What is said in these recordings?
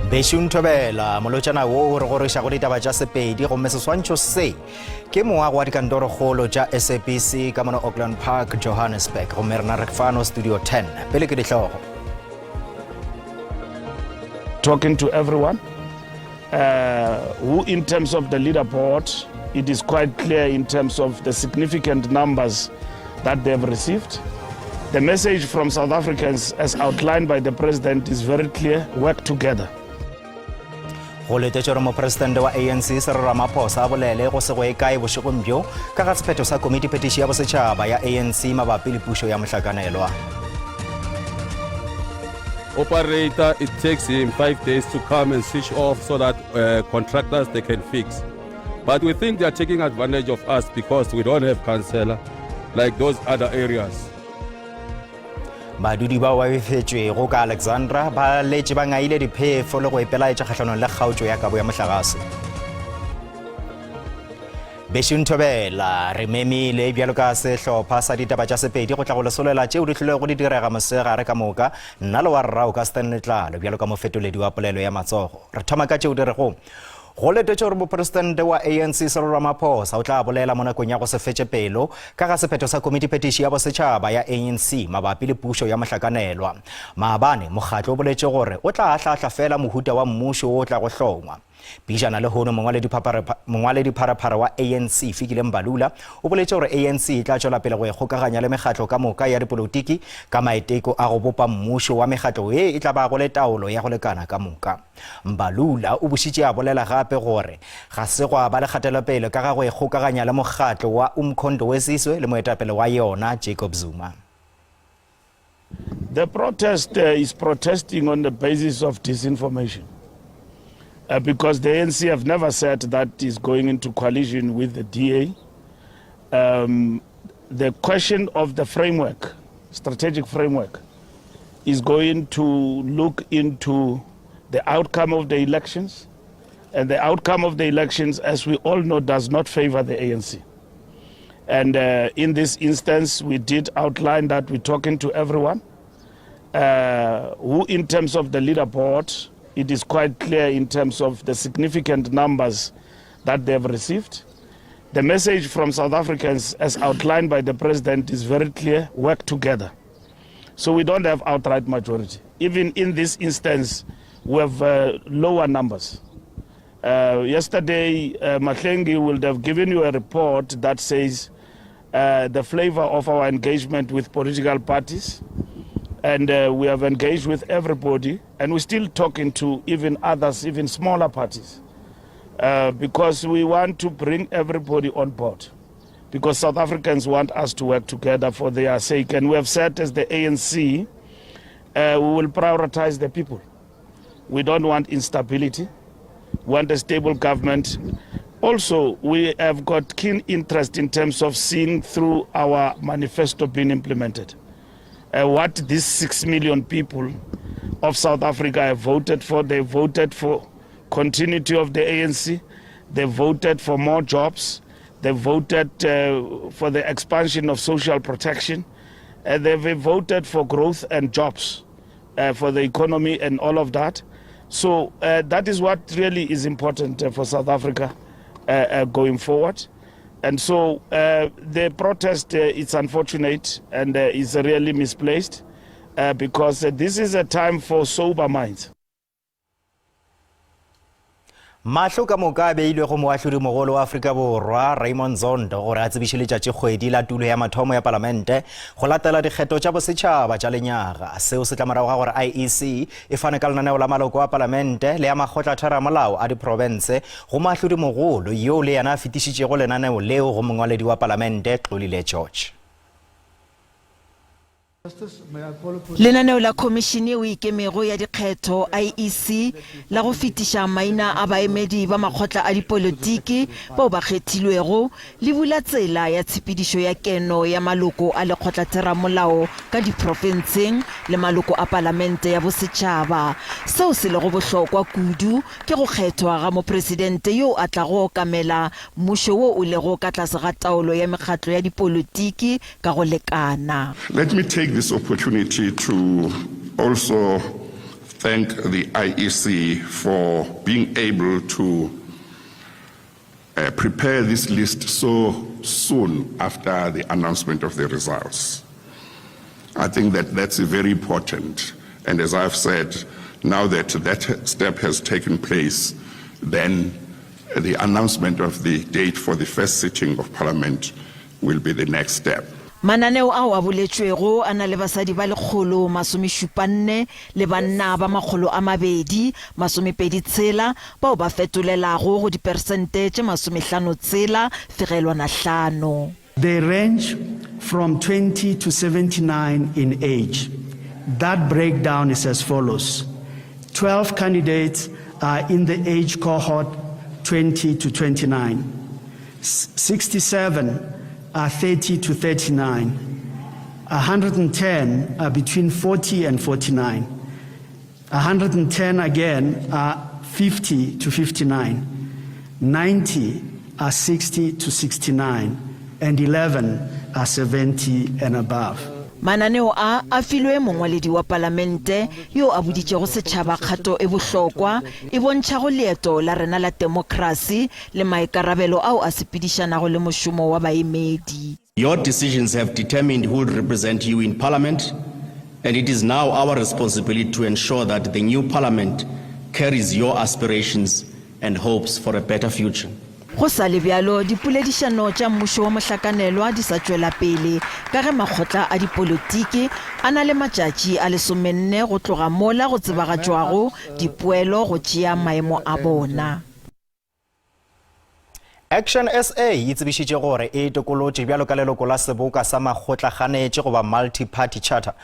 Bešung Thobela, molotšana wo o re gorošago ditaba tša Sepedi gomme seswantšho se ke moago wa dikantorokgolo tša SABC ka mono Auckland Park, Johannesburg gomme rena re fano studio 10. Pele ke dihlogo. Talking to everyone who in terms of the leaderboard it is quite clear in terms of the significant numbers that they have received. The message from South Africans as outlined by the president is very clear, work together. Go letetšwe gore mopresidente wa ANC Cyril Ramaphosa a bolele go se go ye kae bošegong bjo ka ga sephetho sa komitiphetiši ya bosetšhaba ya ANC mabapi le pušo ya mohlakanelwa. Operator, it takes him 5 days to come and switch off so that contractors they can fix. But we think they are taking advantage of us because we don't have councillor like those other areas. Badudi bao ba befetšwego ka Alexandra ba letše ba ngaile diphefo le go ipelaetša kgahlanong le kgaotšo ya kabo ya mohlagase. Bešung Thobela, re memile bjalo ka sehlopha sa ditaba tša Sepedi go tla go le solela tšeo di hlilego di direga mosegare ka moka. Nna le wa rrao ka Stanley Tlalo bjalo ka mofetoledi wa polelo ya matsogo. Re thoma ka tšeo di rego Go letetšwe gore mopresidente wa ANC Cyril Ramaphosa o tla bolela mo nakong ya go se fetše pelo ka ga sephetho sa Komitiphethiši ya Bosetšhaba ya ANC mabapi le pušo ya mohlakanelwa. Maabane, mokgatlo o boletše gore o tla ahlaahla feela mohuta wa mmušo wo o tlago hlongwa. Pejana lehono, mongwaledipharephare wa ANC Fikile Mbalula o boletše gore ANC e tla tšwela pele go ikgokaganya le mekgatlo ka moka ya dipolotiki ka maiteko a go bopa mmušo wa mekgatlo ye e tla bago le taolo ya go lekana ka moka. Mbalula o bušitše a bolela gape gore ga se gwa ba le kgatelopele ka ga go ikgokaganya le mokgatlo wa Umkhonto weSizwe le moetapele wa yona Jacob Zuma. The protest is protesting on the basis of disinformation because the ANC have never said that is going into coalition with the DA. The question of the framework, strategic framework, is going to look into the outcome of the elections, and the outcome of the elections, as we all know, does not favor the ANC. And in this instance, we did outline that we're talking to everyone who, in terms of the leaderboard, it is quite clear in terms of the significant numbers that they have received. The message from South Africans, as outlined by the president, is very clear: work together. So we don't have outright majority. Even in this instance, we have lower numbers. Yesterday, Mahlengi would have given you a report that says the flavor of our engagement with political parties. And we have engaged with everybody, and we're still talking to even others, even smaller parties, because we want to bring everybody on board, because South Africans want us to work together for their sake. And we have said as the ANC, we will prioritize the people. We don't want instability. We want a stable government. Also, we have got keen interest in terms of seeing through our manifesto being implemented. What these 6 million people of South Africa have voted for, they voted for continuity of the ANC, they voted for more jobs, they voted for the expansion of social protection, and they've voted for growth and jobs for the economy and all of that. So that is what really is important for South Africa going forward. And so the protest, it's unfortunate and is really misplaced because this is a time for sober minds. Mahlo ka moka a beilwe go moahlodimogolo wa Afrika Borwa Raymond Zondo gore a tsebiše letšatšikgwedi la tulo ya mathomo ya palamente go latela dikgetho tša bosetšhaba tša lenyaga. Seo se tla morago ga gore IEC e fane ka lenaneo la maloko a palamente le a makgotlatheramolao a diprofense go moahlodimogolo yoo le yena a fetišitšego lenaneo leo go mongwaledi wa palamente Xolile George. Lenaneo la Khomišene yeo e Ikemego ya Dikgetho, IEC, la go fetiša maina a baemedi ba makgotla a dipolotiki bao ba kgethilwego le bula tsela ya tshepedišo ya keno ya maloko a lekgotlatheramolao ka diprofenseng le maloko a palamente ya bosetšhaba. Seo se lego bohlokwa kudu ke go kgethwa ga mopresidente yo a tlago okamela mmušo wo o lego ka tlase ga taolo ya mekgatlo ya dipolotiki ka go lekana. Let me take this opportunity to also thank the IEC for being able to uh, prepare this list so soon after the announcement of the results. I think that that's very important. And as I've said, now that that step has taken place, then the announcement of the date for the first sitting of Parliament will be the next step. Mananeo ao a boletšwego a na le basadi ba 174 le banna ba 226 bao ba fetolelago go diperesente tše 56 fegelwana hlano. They range from 20 to 79 in age. That breakdown is as follows. 12 candidates are in the age cohort 20 to 29. 67 are 30 to 39. 110 are between 40 and 49. 110 again are 50 to 59. 90 are 60 to 69 and 11 are 70 and above. Mananeo a a filwe mongwaledi wa Palamente yo a boditšego setšhaba kgato e bohlokwa e bontšhago leeto la rena la temokrasi le maikarabelo ao a sepedišanago le mošomo wa baemedi. Your decisions have determined who will represent you in Parliament and it is now our responsibility to ensure that the new Parliament carries your aspirations and hopes for a better future. Go sa le bjalo, dipoledišano tša mmušo wa mohlakanelwa di sa tšwela pele ka ge makgotla a dipolitiki a na le matšatši a lesomenne go tloga mola go tsebagatšwago dipoelo go tšea maemo a bona. Action SA e tsebišitše gore e itokolotše bjalo ka leloko la seboka sa makgotlakganetši goba Multi-Party Charter.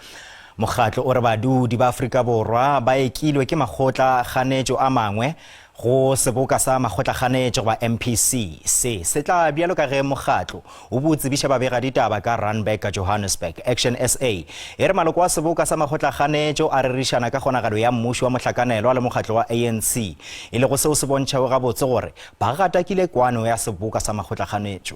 Mokgatlo o re badudi ba Afrika Borwa ba ekilwe ke makgotlakganetšo a mangwe go seboka sa makgotlakganetši goba MPC. Se se tla bjalo ka ge mokgatlo o bo tsebiša babegaditaba ka Randburg ka Johannesburg. Action SA e re maloko a seboka sa makgotlakganetšo a rerišana ka kgonagalo ya mmušo wa mohlakanelwa le mokgatlo wa ANC, e lego seo se bontšhago gabotse gore ba gatakile kwano ya seboka sa makgotlakganetšo.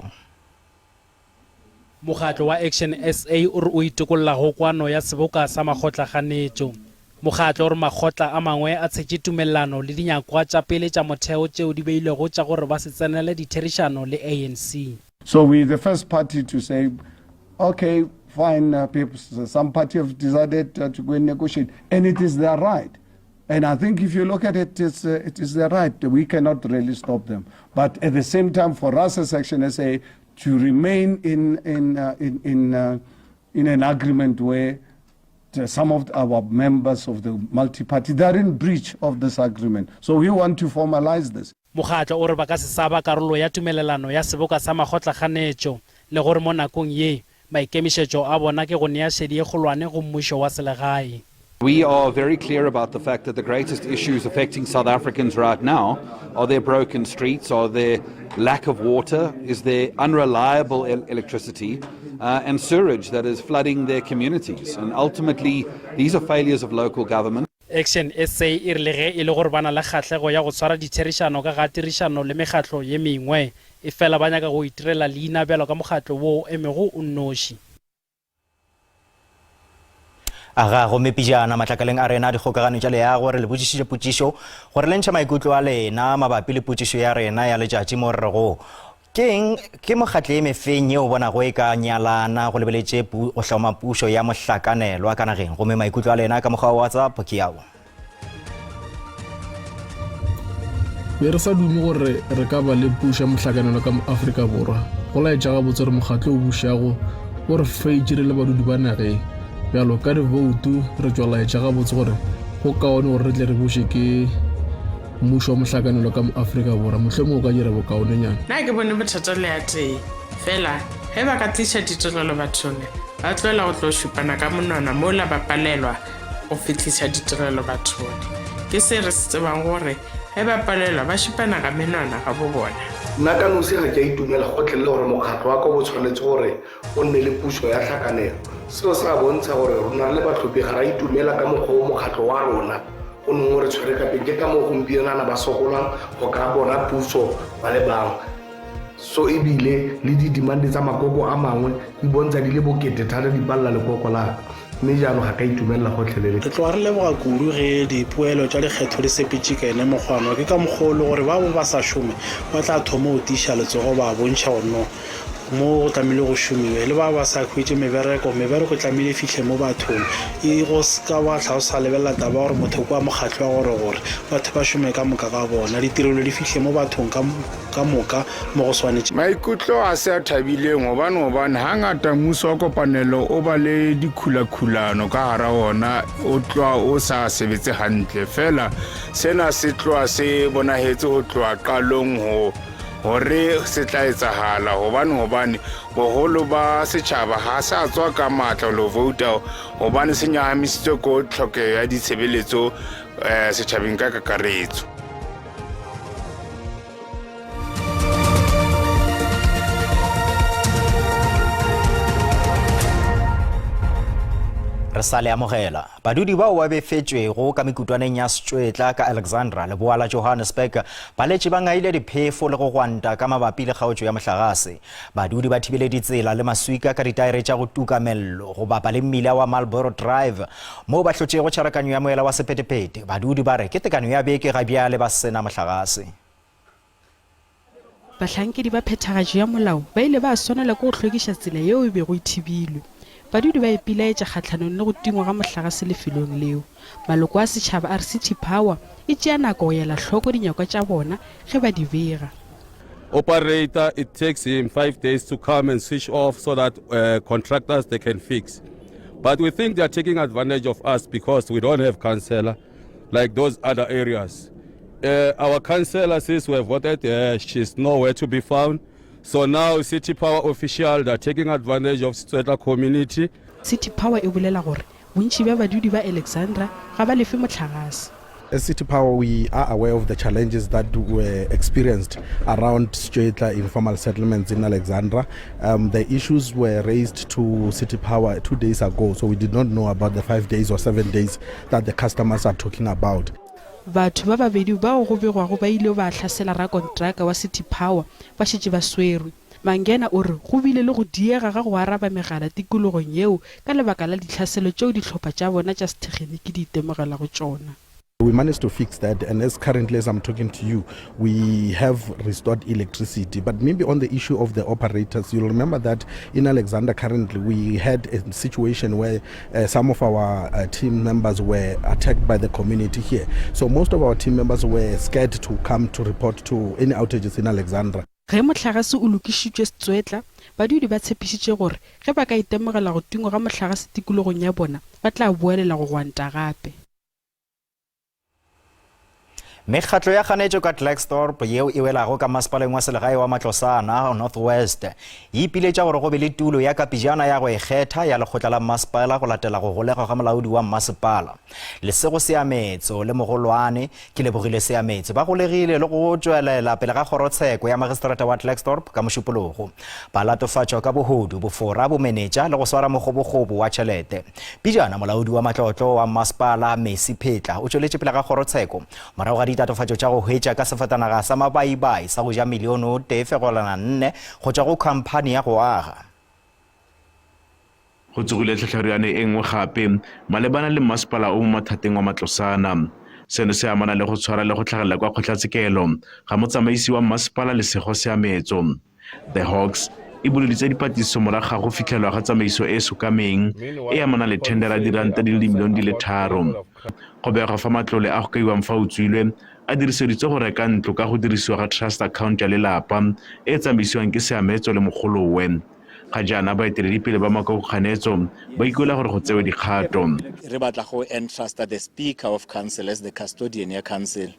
Mokgatlo wa Action SA o re o itokolla go kwano ya seboka sa makgotlakganetšo. Mokgatlo o re makgotla a mangwe a tshetše tumelelano le dinyakwa tša pele tša motheo tšeo di beilwego tša gore ba se tsenele ditherišano le ANC. So we're the first party to say, okay, fine, uh, people, some party have decided uh, to go and negotiate, and it is their right. And I think if you look at it, it's, uh, it is their right. We cannot really stop them. But at the same time, for us as Action SA to remain in, in, uh, in, in, uh, in an agreement where some of our members of the multi-party, they are in breach of this agreement. So we want to formalize this. Mokgatlo o re ba ka se sa ba karolo ya tumelelano ya seboka sa makgotlakganetšo le gore mo nakong ye maikemišetšo a bona ke go nea šedi ye kgolwane go mmušo wa selegae. We are very clear about the fact that the greatest issues affecting South Africans right now are their broken streets, are their lack of water, is their unreliable electricity, uh, and sewerage that is flooding their communities. And ultimately, these are failures of local government. Action SA e re le ge e le gore ba na le kgahlego ya go tshwara ditherišano ka ga tirišano le mekgatlo ye mengwe, efela ba nyaka go itirela leina bjalo ka mokgatlo wo o emego o nnoši. Aga, gomme pejana matlakaleng a rena a dikgokagano tša leago re le botšišitše potšišo gore le ntšhe maikutlo a lena mabapi le potšišo ya rena ya letšatši mo re rego ke eng ke mokgatlo e mefeng yeo o bonago e ka nyalana go lebeletše go hloma pušo ya mohlakanelwa ka nageng gomme maikutlo a lena ka mokgwa wa WhatsApp ke ao. Be re sa dume gore re ka ba le pušo ya mohlakanelwa ka mo Afrika Borwa. Go laetša gabotse gore mokgatlo o bušago o re feitše re le badudi ba nageng. Bjalo ka diboutu re tšwa laetša gabotse gore go kaone gore re tle re buše ke mmušo wa mohlakanelwa ka mo Afrika Borwa. Mohlomongwe o ka dira bokaonenyana. Nna ga ke bone bothata le a tee. Fela ge ba ka tliša ditirelo bathong, ba tlohela go tlo šupana ka monwana mola ba palelwa go fihliša ditirelo bathong. Ke se re se tsebang gore ge ba palelwa ba šupana ka menwana ga bo bona. Nna ka nosi ga ke a itumela gotlhelele gore mokgatlo wa ka o tshwanetse gore o nne le pušo ya tlhakanelo. Seo se a bontsha gore rona re le batlhophi ga ra itumela ka mokgwa o mokgatlo wa rona o neng o re tshwere ka teng. Ke ka moo gompienana ba sokolang go ka bona puso ba le bangwe. So e bile le di-demand tsa makoko a mangwe di bontsha di le bokete thata di palela lekoko la ka. Mme jaanong ga ka itumelela gotlhelele. Re tloga re leboga kudu ge dipoelo tša dikgetho di sepetše ka ene mokgwano. Ke ka mokgwa o le gore ba bo ba sa šome ba tla thoma go tiiša letsogo ba bontšha gore no mo go tlamehile go šomiwe. Le ba ba sa hwetše mebereko, mebereko e tlamehile e fihle mo bathong. E go se ka wa hla o sa lebelela taba ya gore motho ke wa mokgatlo wa gore gore. Batho ba šome ka moka ga bona. Ditirelo di fihle mo bathong ka ka moka mo go swanetšego. Maikutlo a se a thabileng gobane gobane hangata mmuso wa kopanelo o ba le dikhulakhulano ka gara wona o tloa o sa sebetse hantle fela sena se tloa se bonagetse go tloa qalong go gore se tla etsahala gobane gobane boholo ba setšhaba ga se a tswa ka maatla lo vouta gobane se nyahamisitswe ko tlhokego ya ditshebeletso um setšhabeng ka kakaretso. Re sa le amogela. Badudi bao ba befetšwego ka mekutwaneng ya Setšwetla ka Alexandra, leboa la Johannesburg, ba letše ba ngaile diphefo le go gwanta ka mabapi le kgaotšo ya mohlagase. Badudi ba thibile ditsela le maswika ka ditaere tša go tuka mello go bapa le mmila wa Marlborough Drive moo ba hlotšego tšharakanyo ya moela wa sephethephethe. Badudi ba re ke tekano ya beke ga bjale ba se na mohlagase. Bahlankedi ba phethagatšo ya molao ba ile ba swanelwa ke go hlwekiša tsela yeo e bego e thibilwe. Badudi ba ipilaetša kgahlanong le go tingwa ga mohlagase lefelong leo. Maloko a setšhaba a re City Power e tšea nako go ela hloko dinyakwa tša bona ge ba di bega. Operator, it takes him 5 days to come and switch off so that uh, contractors they can fix. But we think they are taking advantage of us because we don't have councillor like those other areas. Uh, our councillor, since we have voted, uh, she's nowhere to be found. So now City Power official, they are taking advantage of Setswetla community. City Power e bolela gore bontši bja badudi ba Alexandra ga ba lefe mohlagase. As City Power, we are aware of the challenges that were experienced around Setswetla informal settlements in Alexandra. Um, the issues were raised to City Power two days ago, so we did not know about the five days or seven days that the customers are talking about. Batho ba babedi bao go begwago ba ile ba hlasela rakontraka wa City Power ba šetše ba swerwe. Mangena o re go bile le go diega ga go araba megala tikologong yeo ka lebaka la ditlhaselo tšeo dihlopha tša bona tša sethekgeniki di itemogelago tšona. We managed to fix that and as currently as I'm talking to you, we have restored electricity. But maybe on the issue of the operators, you'll remember that in Alexander currently we had a situation where uh, some of our uh, team members were attacked by the community here. So most of our team members were scared to come to report to any outages in Alexandra. Ge mohlagase o lokišitšwe Setswetla, badudi ba tshepišitše gore ge ba ka itemogela go tingwa ga mohlagase tikologong ya bona, ba tla boelela go gwanta gape. Mekgatlo ya kganetšo ka Klerksdorp yeo e welago ka masepaleng wa selegae wa Matlosana, North West, e ipiletša gore go be le tulo ya kapejana ya go ikgetha ya lekgotla la mmasepala go latela go golegwa ga molaodi wa mmasepala Lesego Seametso le mogolwane Kelebogile Seametso ba golegile le go tšwelela pele ga kgorotsheko ya magistrata wa Klerksdorp ka Mošupologo. Ba latofatšwa ka bohodu, bofora, bomenetša le go swara mogobogobo wa tšhelete. Pejana molaodi wa matlotlo wa mmasepala Mercy Phetla o tšweletše pele ga kgorotsheko morago ga ditatofatšo tša go hwetša ka sefatanaga sa mabaibai sa go ja milione o tee fegolana nne go tšwa go khamphani ya go aga. Go tsogile tlhatlhariane e nngwe gape malebana le mmasepala o mo mathateng wa Matlosana. Seno se amana le go tshwara le go tlhagelela kwa kgotlatshekelo ga motsamaisi wa mmasepala Lesego Seametso. The Hawks e boloditse dipatlisiso morago ga go fitlhelwa ga tsamaiso e e sokameng e amanang le thendera ya diranta di le dimilione di le tharo. Go begwa fa matlole a go kaiwang fa utswilwe a diriseditswe go reka ntlo ka go dirisiwa ga trust account ya lelapa e e tsamaisiwang ke Seametso le mogolowe. Ga jaana baeteledipele ba makokokganetso ba ikuela gore go tsewe dikgato. Re batla go entrusta the speaker of council as the custodian ya council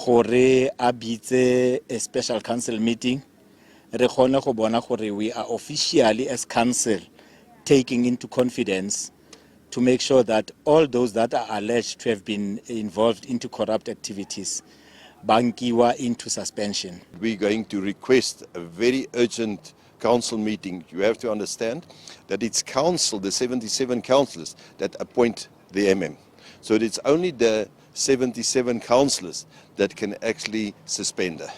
gore a bitse a special council meeting re kgone go bona gore we are officially as council taking into confidence to make sure that all those that are alleged to have been involved into corrupt activities ba nkiwa into suspension. We're going to request a very urgent council meeting. You have to understand that it's council, the 77 councillors, that appoint the MM. So it's only the 77 councillors that can actually suspend her.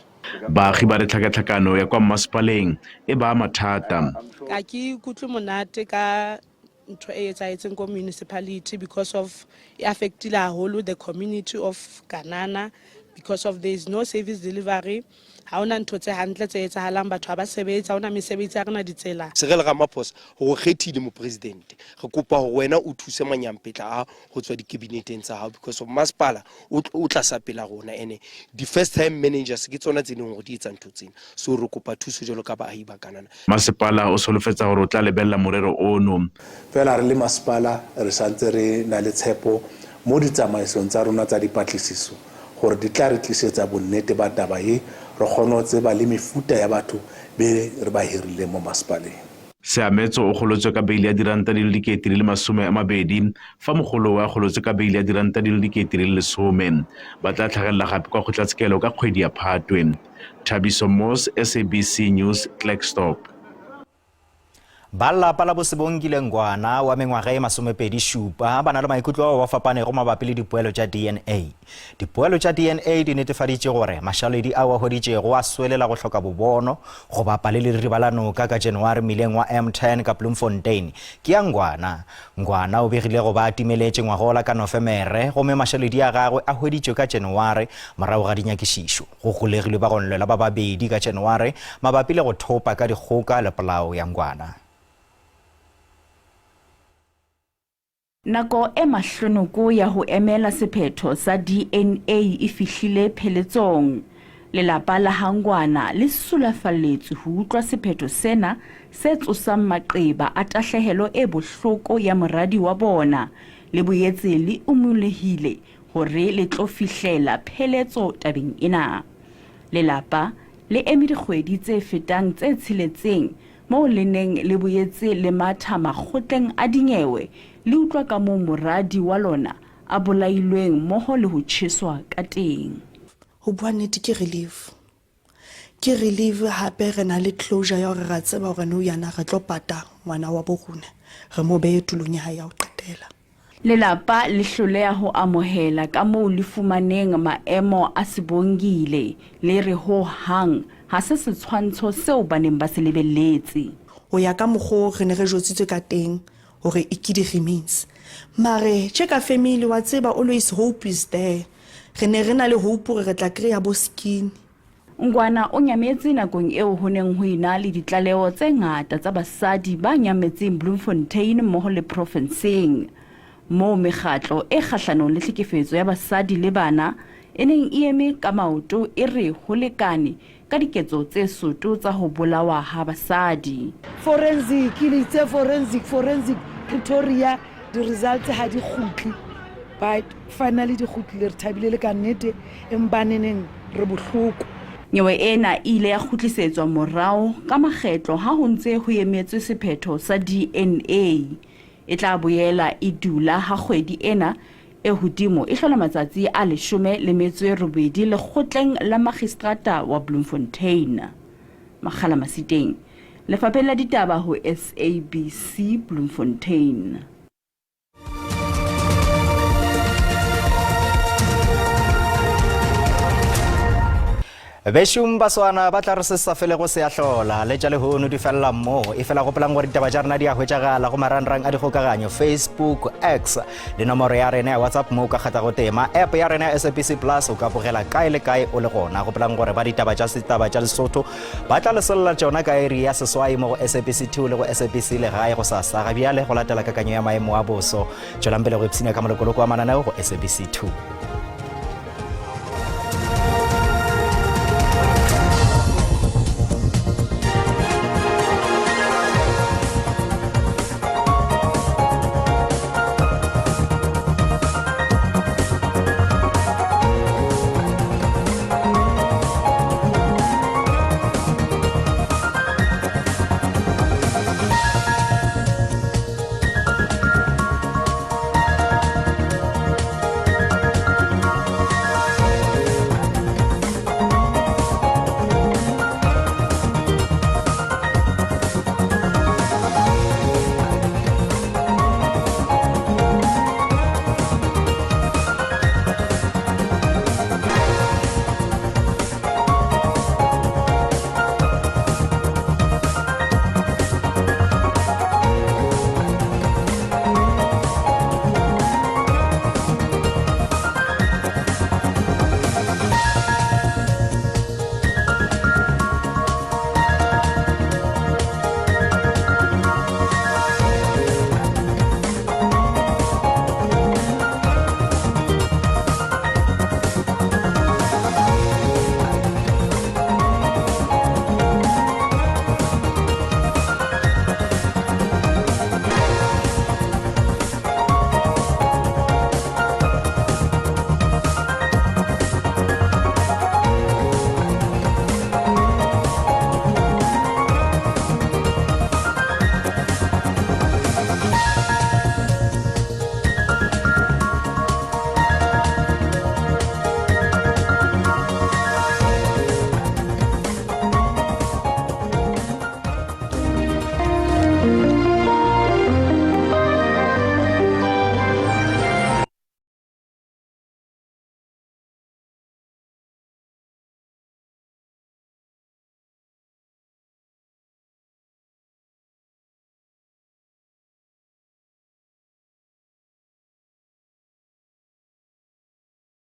Baagi ba re tlhakatlhakano ya kwa mmasepaleng e ba ama thata. Ga ke ikutlwe monate ka ntho e etsahetseng ko municipality because of e affectile haholo the community of Kanana because of there is no service delivery ha ona ntho tse hantle tse etsahalang batho ha ba sebetse ha ona mesebetsi ha re na ditsela. Cyril Ramaphosa o re kgethile mopresidente re kopa hore wena o thuse manyampetla a ho tswa dikabineteng tsa hao because of masepala o tlasa pela rona ene di-first time managers ke tsona tse leng hore di etsa ntho tsena so re kopa thuso jwalo ka baahi ba Kanana. Masepala o solofetsa gore o tla lebelela morero ono. Fela re le masepala re santse re na le tshepo mo ditsamaisong tsa rona tsa dipatlisiso gore di tla re tlisetsa bonnete ba taba ye, re kgone go tseba le mefuta ya batho be re ba hirileng mo masepaleng. Seametso o golotswe ka beili ya diranta di le dikete di le 20 fa mogolowe a golotswe ka beili ya diranta di le dikete di le 10. Ba tla tlhagelela gape kwa kgotlatshekelo ka kgwedi ya Phatwe. Thabiso Moss, SABC News, Klerksdorp. Ba lapa la Bosebongile Ngwana wa mengwaga e 27 ba na le maikutlo ao ba fapanego mabapi le dipoelo tša DNA. Dipoelo tša DNA di netefaditše gore mašaledi ao a hweditšego a swelela go hloka bobono go bapa le leriba la noka ka January mmileng wa M10 ka Bloemfontein ke a Ngwana. Ngwana o begile go ba a timeletše ngwagola ka Nofemere gomme mašaledi a gagwe a hweditšwe ka January morago ga dinyakišišo. Go golegilwe bagonlwelwa ba babedi ka January mabapi le go thopa ka dikgoka le polao ya Ngwana. Nako e mahlonoko ya ho emela sephetho sa DNA e fihlile pheletsong. Lelapa la ha Ngwana le sulafalletswe ho utlwa sephetho sena se tsosang maqeba a tahlehelo e bohloko ya moradi wa bona. Le boetse le umolehile hore le tlo fihlela pheletso tabeng ena. Lelapa le eme dikgwedi tse fetang tse tsheletseng moo le neng le boetse le matha makgotleng a dinyewe le utlwa kamoo moradi wa lona a bolailweng mmoho le ho tjheswa ka teng. Ho bua nnete ke relief. Ke relief hape re na le closure ya hore ra tseba hore nou yana re tlo pata ngwana wa bo rona, re mo behe tulong ya hae ya ho qetela. Lelapa le hloleha ho amohela ka moo le fumaneng maemo a Sibongile, le re ho hang ha se setshwantsho seo ba neng ba se lebelletse. Ho ya ka mokgo re ne re jwetsitswe ka teng hore e ke di-remains. Mare tje ka family wa tseba always hope is there. Re ne re na le hope hore re tla kry-a bo skin. Ngwana o nyametse nakong eo ho neng ho ena le ditlaleho tse ngata tsa basadi ba nyametseng Bloemfontein mmoho le profenseng, moo mekgatlo e kgahlanong le tlhekefetso ya basadi le bana e neng e eme ka maoto e re ho lekane ka diketso tse soto tsa ho bolawa ha basadi. Forensic, le itse forensic, forensic, Pretoria, di-results ha di kgutle. But finally di kgutlile, re thabile le ka nnete, empaneneng re bohloko. Nyewe ena e ile ya kgutlisetswa morao ka makgetlo ha ho ntse ho emetswe sephetho sa DNA. E tla boela e dula ha kgwedi ena e hodimo e hlola matsatsi a 18 lekgotleng la makgistrata wa Bloemfontein. Makgala Masiteng, Lefapheng la Ditaba ho SABC Bloemfontein. Bešong baswana ba tla re se sa felego se a hlola le tša lehono di felela moo e fela gopolang gore ditaba tša rena di a hwetšagala go marangrang a dikgokaganyo Facebook, X le nomoro ya rena ya WhatsApp mo o ka kgathago tema. App ya rena ya SABC Plus o ka bogela kae le kae o le gona. Gopolang gore ba ditaba tša setaba tša Lesotho ba tla le solela tšona ka iri ya seswai mo go SABC 2 le go SABC Legae gosasa. Ga bjale go latela kakanyo ya maemo a boso. Tšwelang pele go ipshina ka molokoloko wa mananeo go SABC 2.